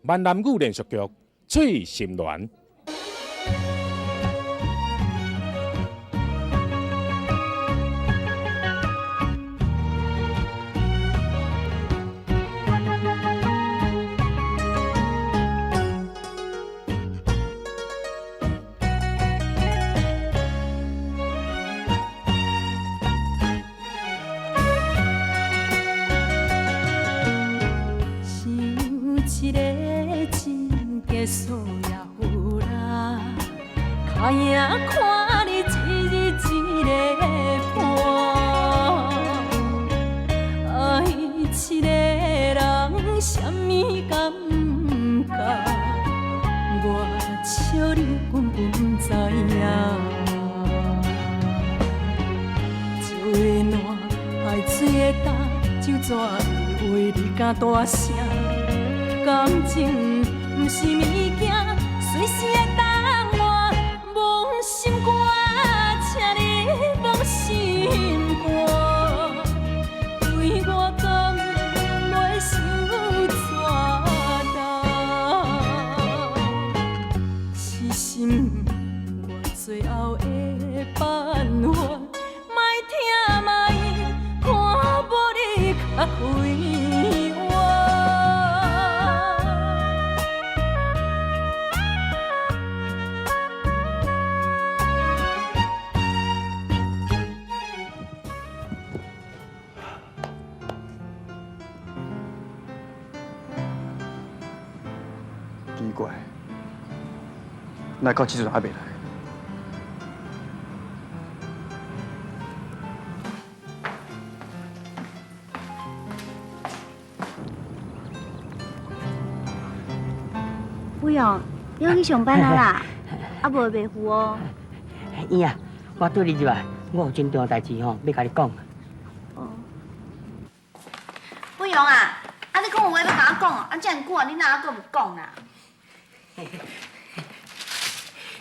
閩南語連續劇《翠心戀》。奇怪，哪到這陣還袂來？不用，你要去上班啊啦，啊無袂赴哦。伊啊，我對你入來，我有真重要代誌吼，欲共你講。哦。不用啊，啊你講有話欲共我講，啊遮爾久啊，你哪猶閣毋講啦？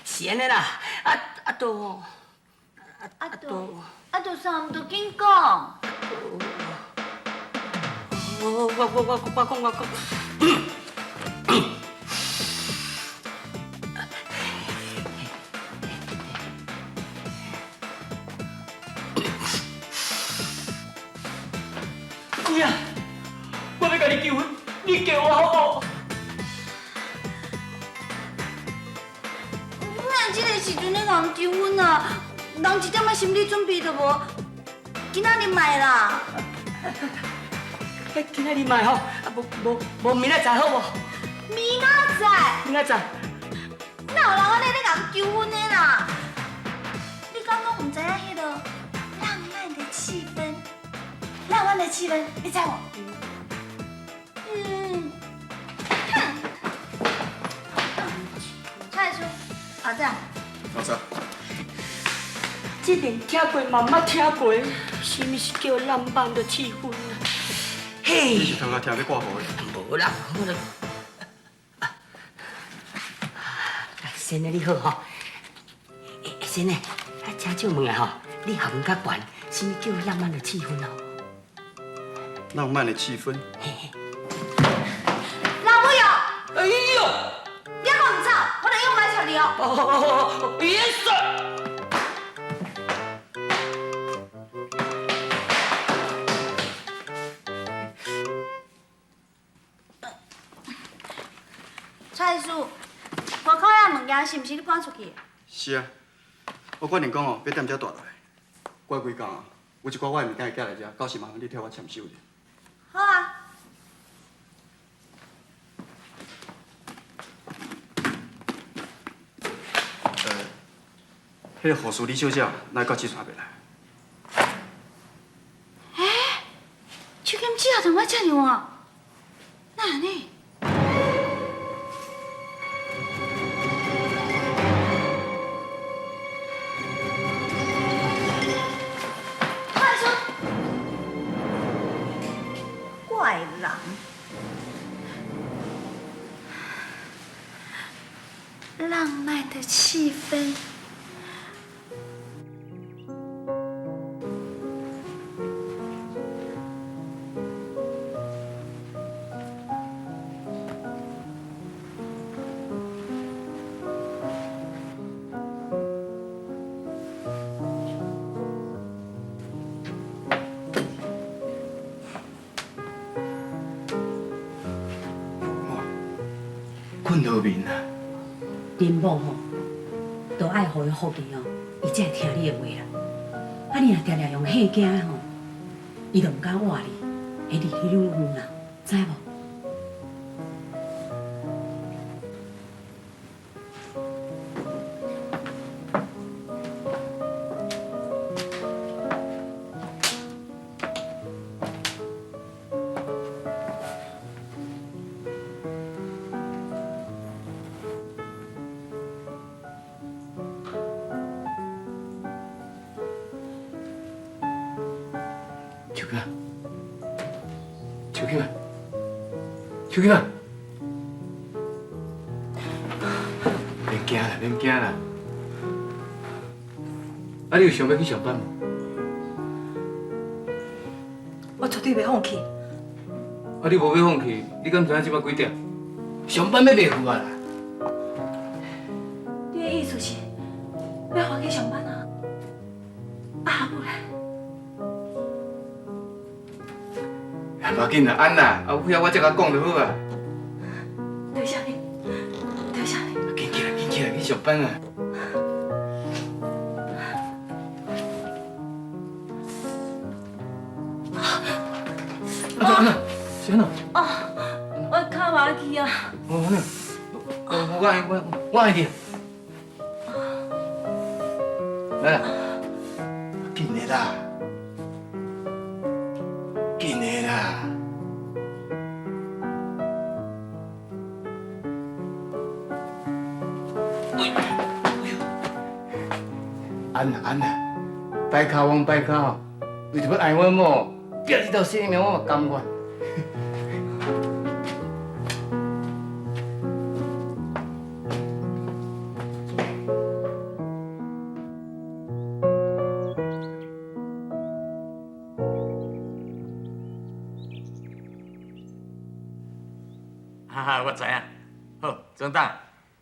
是按呢啦，啊啊都，啊都，啊都啥？毋著緊講。我我我我我講我講。姑啊，我欲共你求婚，你嫁我好無？哪這个時陣咧共人求婚啊？人一點仔心理準備都無，今仔日莫啦。今仔日莫吼，啊無無無明仔載好無？明仔載。明仔載。哪有人按呢咧共人求婚的啦？你敢攏毋知影彼个浪漫的氣氛？浪漫的氣氛，你知無？嗯。哼。蔡叔，阿仔。老師。這連聽過嘛毋捌聽過，啥物是叫浪漫的氣氛啊？嘿。你是頭殼聽欲掛號的？無啦，我就。先生你好吼，欸，先生，啊，請借問下吼，你學問較懸，啥物叫浪漫的氣氛哦？浪漫的氣氛。老母哟！哎呦！你猶閣毋走，我著用來插你哦。哦，別說。蔡叔，外口遐物件是毋是你搬出去的？是啊，我決定講哦，欲踮遮蹛落來。過幾工啊，有一寡我的物件會寄來遮，到時麻煩你替我簽收者。好啊。彼个護士李小姐，哪會到這陣還袂來？欸，手鉗子也同我遮爾晚，哪按呢？快說！怪人，浪漫的氣氛。困無眠啊。恁某吼，都愛予伊福利哦，伊才會聽你的話啦。啊，你若定定用嚇驚的吼，伊就毋敢倚你，會離你愈遠啦，知無？秋菊啊，秋菊啊，秋菊啊，免驚啦，免驚啦。啊，你有想欲去上班無？我絕對袂放棄。啊，你無欲放棄，你敢知影這擺幾點？上班欲袂赴啊啦！你的意思是欲予我去上班啊？啊，無咧。無要緊啦，按啦，啊有遐我才共講就好啊。多謝你，多謝你。緊起來，緊起來，去上班啊！啊，安怎？是按怎？啊，我跤麻去啊。哦，按呢？我我我愛你。來啦，緊的啦，緊的啦。按啦按啦，擺跤枉擺跤，為著欲愛阮某，拼一條性命我嘛甘願。哈哈，我知影。好，莊董，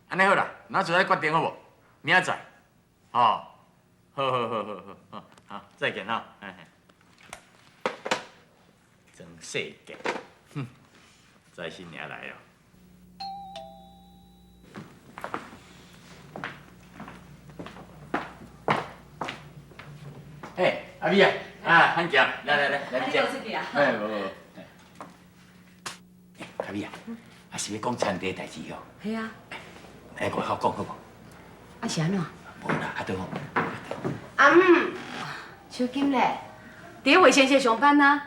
按呢好啦，咱做來決定好無？明仔載，吼，好好好好好，好，好，再見哈。莊世傑，哼，知新娘來哦。嘿，阿美啊，啊，漢強，來來來，來你這。哎，無無。阿美啊，啊是欲講田地代誌哦。係啊。來外口講好無？啊是按怎？無啦，啊對好。阿姆，秋金咧？佇衛生室上班啊。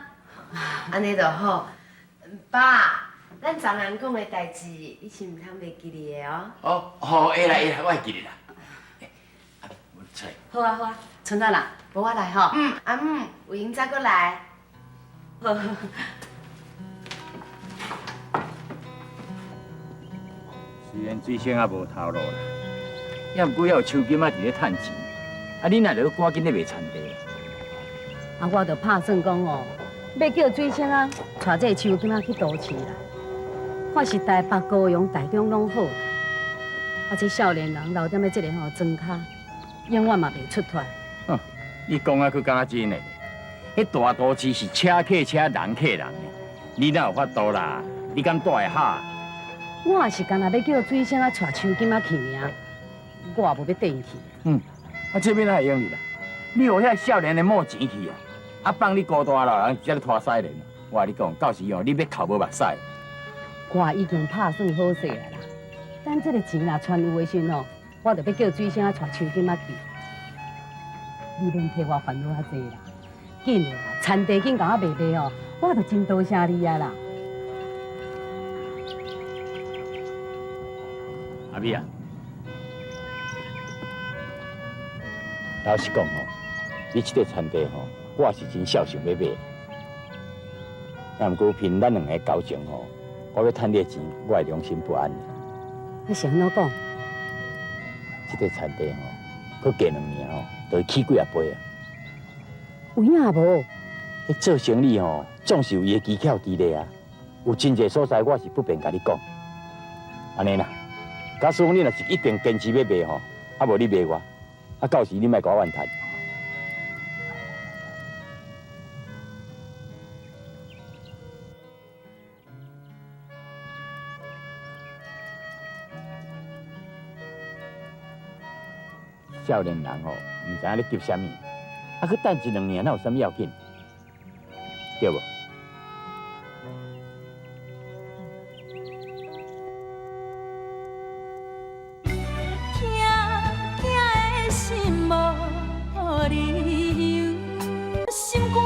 按呢就好。爸，咱昨昏講的代誌，你是毋通袂記得的哦。哦，好，會啦會啦，我會記得啦。阿美，我出來。好啊好啊，春仔啦，無我來吼。嗯，阿姆，有閒再閣來。好。雖然水星也無頭路啦，也毋過猶有秋金仔佇咧趁錢，啊，你若著趕緊咧賣田地。啊，我著拍算講哦，欲叫水星仔帶這个秋金仔去都市啦。看是台北、高雄、台中攏好，啊，這少年人留踮咧這个吼莊跤，永遠嘛袂出脫。哼，你講啊，閣敢若真的？彼大都市是車客車，人客人的，你哪有法度啦？你敢蹛會下？我也是干焦欲叫水星仔帶秋金仔去爾，我也無欲綴去。嗯，啊，這欲哪會用得啦？你予遐少年的某錢去啊，啊放你孤單老人佇遮咧拖屎連。我共你講，到時哦，你欲哭無目屎。我已經拍算好勢啊啦，等這个錢若存有的時吼，我就欲叫水星仔帶秋金仔去。你免替我煩惱遐濟啦，緊的啦，田地緊共我賣賣哦，我就真多謝你啊啦。阿美啊，老實講吼，你這個田地吼，我是真孝想欲買。啊，毋過憑咱兩个交情吼，我欲趁你的錢，我會良心不安。你是按怎講？這個田地吼，閣過兩年吼，就會起幾仔倍啊。有影無？彼做生意吼，總是有伊的技巧佇咧啊。有真濟所在，我是不便共你講。按呢啦。假使講你若是一定堅持欲賣吼，啊無你賣我，啊到時你莫共我怨嘆。少年人吼，毋知影咧急啥物，啊，閣等一兩年，哪有啥物要緊？對無？疼疼的心無理由，心肝，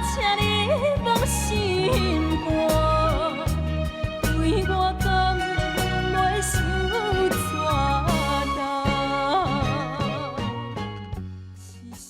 請你摸心肝，對我講袂傷逝重，痴心。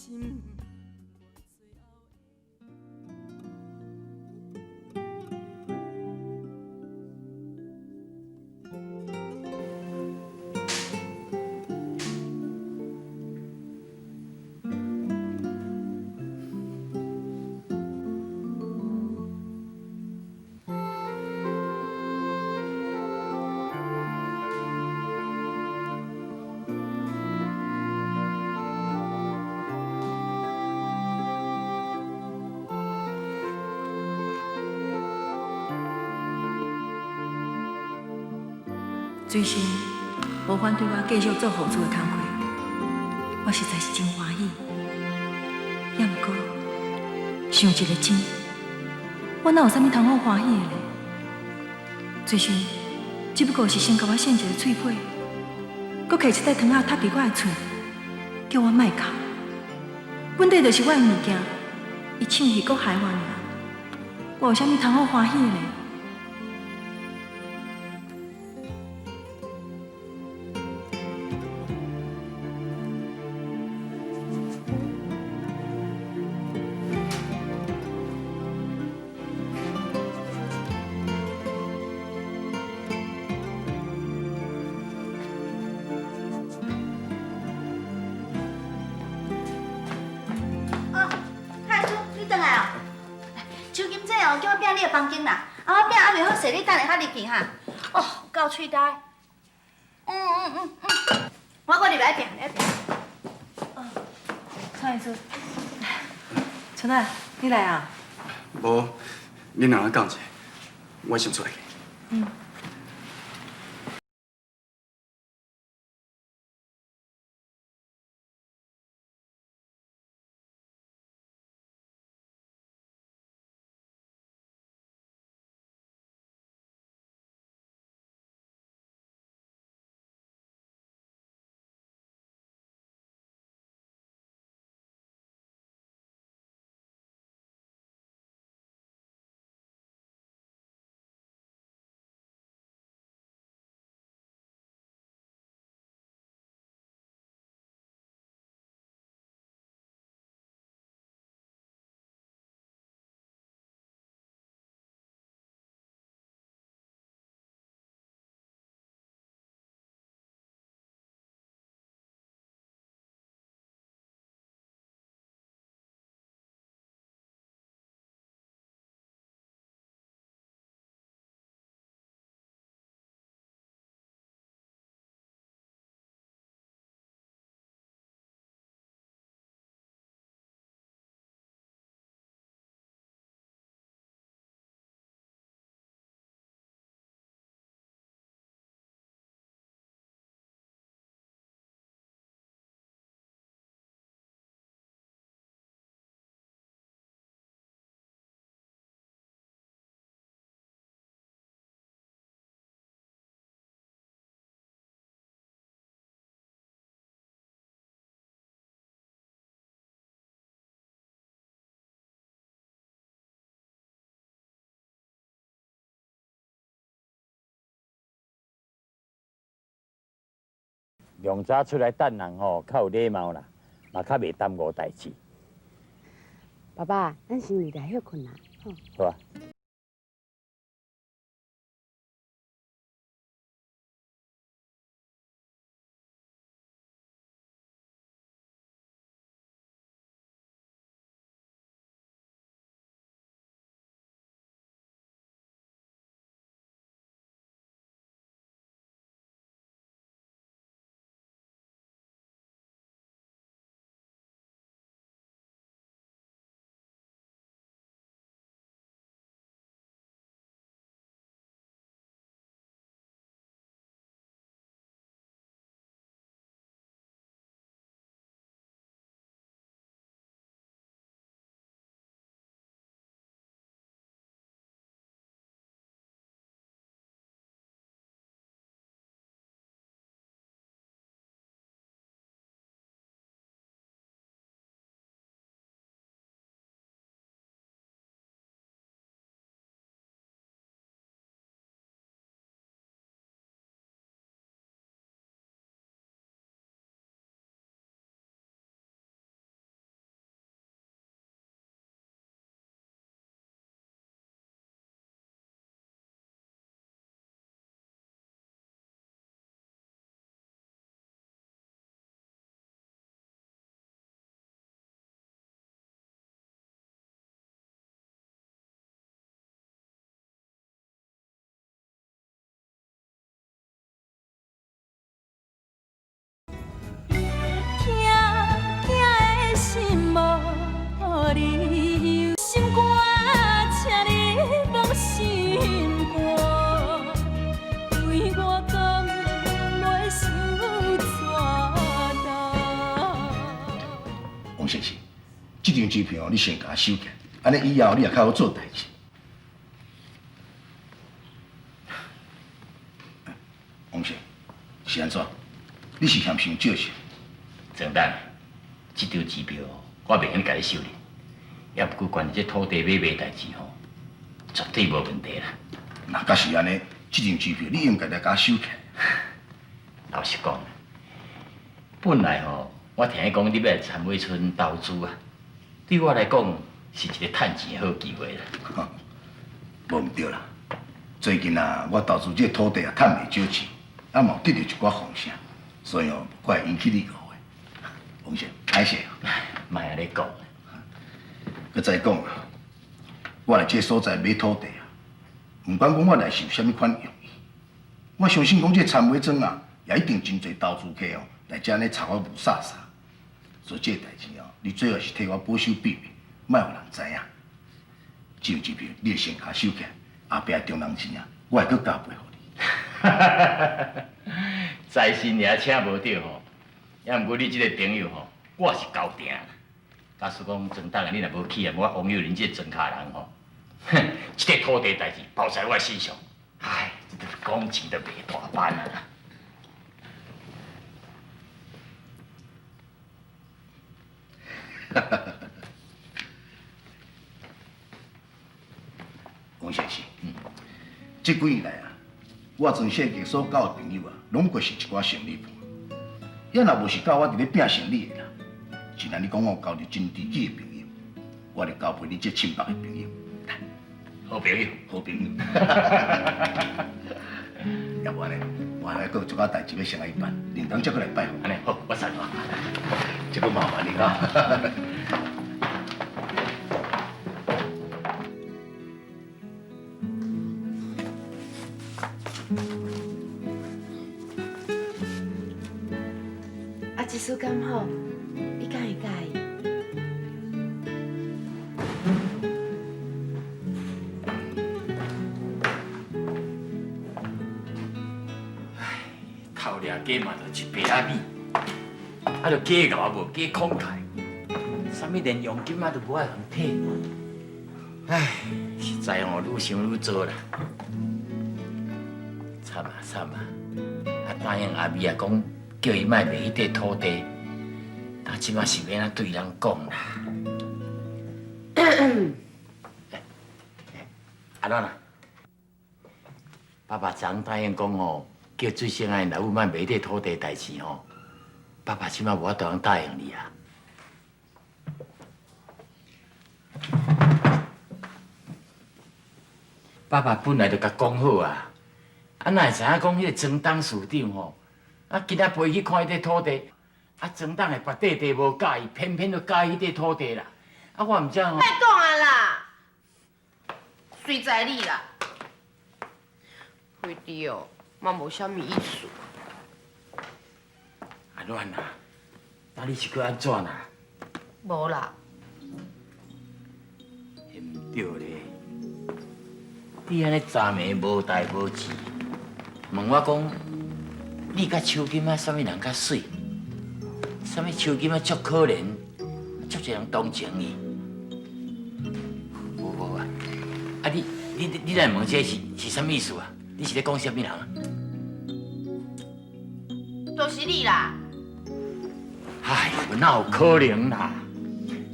水生無反對我繼續做護士的工課，我實在是真歡喜。也毋過想一个真，我哪有啥物通好歡喜的咧？水生只不過是先共我扇一个喙皮，閣摕一塊糖仔插佇我的喙，叫我莫哭。問題就是我的物件，伊搶去閣害我爾，我有啥物通好歡喜的咧？哦，蔡叔，你轉來哦。秋金姐哦，叫我摒你的房間啦。啊，我摒還袂好勢，你等下較入去哈。哦，有夠喙焦。我閣入來摒，來摒。蔡醫師，春仔，你來啊？無，恁兩个講者，我先出來去。嗯。量早出來等人吼，較有禮貌啦，嘛較袂耽誤代誌。爸爸，咱先入來歇睏啦，好。好啊。你心肝，請你摸心肝，對我敢袂傷逝重？王先生，這張支票你先共我收起來，按呢以後你也較好做代誌。王先生，是按怎？你是嫌傷少是？鄭丹，這張支票我袂用共你收哩，也毋過關於這土地買賣代誌吼，絕對無問題啦。若假是按呢，這張支票你應該來共我收起來。老實講，本來吼，我聽伊講你欲來杉尾村投資啊，對我來講是一個趁錢的好機會啦。無毋對啦，最近啊，我投資這土地啊，趁袂少錢，啊嘛有得著一寡風聲，所以哦，怪會引起你誤會。王先生，歹勢。莫按呢講。閣再講啊，我來這所在買土地啊，毋管講我內是有啥物款用意，我相信講這杉尾莊啊，也一定真濟投資客哦來遮呢插我霧煞煞。所以這代誌哦，你最好是替我保守秘密，莫予人知影。這張支票你會先共我收起來，後壁中人錢啊，我會閣加倍予你。財神爺請無著吼，也毋過你這個朋友吼，我是交定。假使講莊董啊，你若無去啊，我王友仁這個莊跤人吼，哼，這個土地代誌包在我身上，唉，這講錢都袂大班啊啦。王先生，這幾年來啊，我全世界所交的朋友啊，攏過是一寡生理伴。也若無是教我佇咧拼生理的啦，是按呢講，我交著真知己的朋友，我來交陪你這親白的朋友，好朋友，好朋友。要無按呢，我還閣有一寡代誌欲先來辦，另當才閣來拜訪。按呢好，我送你。這閣麻煩你啊。啊，這次敢好，你敢會佮意？唉，头掠鸡嘛，就一白仔米，啊，就假𠢕无假慷慨，啥物连佣金仔都无爱予人提。唉，实在哦，愈想愈糟啦。惨啊惨啊！啊，答應阿美啊，講叫伊莫賣彼塊土地，但這馬是欲按怎對人講啦？阿蘭啊，爸爸昨昏答應講吼，叫水星仔𪜶老母莫賣彼塊土地代誌吼，爸爸這馬無法度通答應你啊。爸爸本來就共講好啊，啊哪會知影講彼個莊董事長吼，啊今仔陪去看彼塊土地，啊莊董的別塊地無佮意，偏偏就佮意彼塊土地啦。啊我毋知吼。莫講啊啦，隨在你啦，回弟哦，嘛無啥物意思。阿戀啊，那你是閣按怎啦？無啦。毋對咧。你按呢昨暝無代無誌，問我講，你佮秋金仔啥物人較媠？啥物秋金仔足可憐，足濟人同情伊。無無啊！啊你你你來問這是是啥物意思啊？你是咧講啥物人啊？就是你啦！哎呦，哪有可能啦？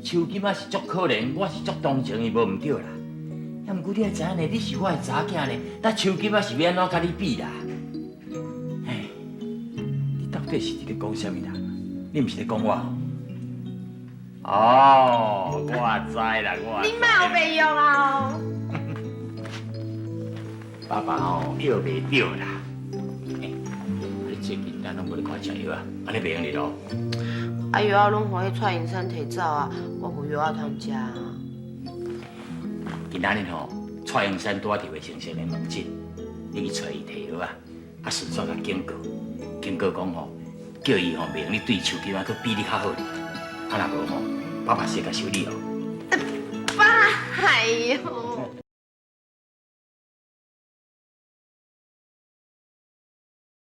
秋金仔是足可憐，我是足同情伊，無毋對啦。啊，毋過你愛知影呢，你是我的查某囝呢，那秋金仔是欲按怎佮你比啦？嘿，你到底是佇咧講啥物啦？你毋是咧講我？哦，我知啦，我知。你莫有白用啊！爸爸吼藥袂著啦。欸，你最近敢攏無咧看食藥啊？按呢袂用得囉。啊，藥仔攏予彼蔡英山提走啊，我無藥仔通食啊。今仔日吼，蔡英山拄仔佇衛生室的門診，你去揣伊提藥啊，啊順紲共警告，警告講吼，叫伊吼袂用咧對手機仔閣比你較好哩，啊若無吼，爸爸先共收你哦。哎呦！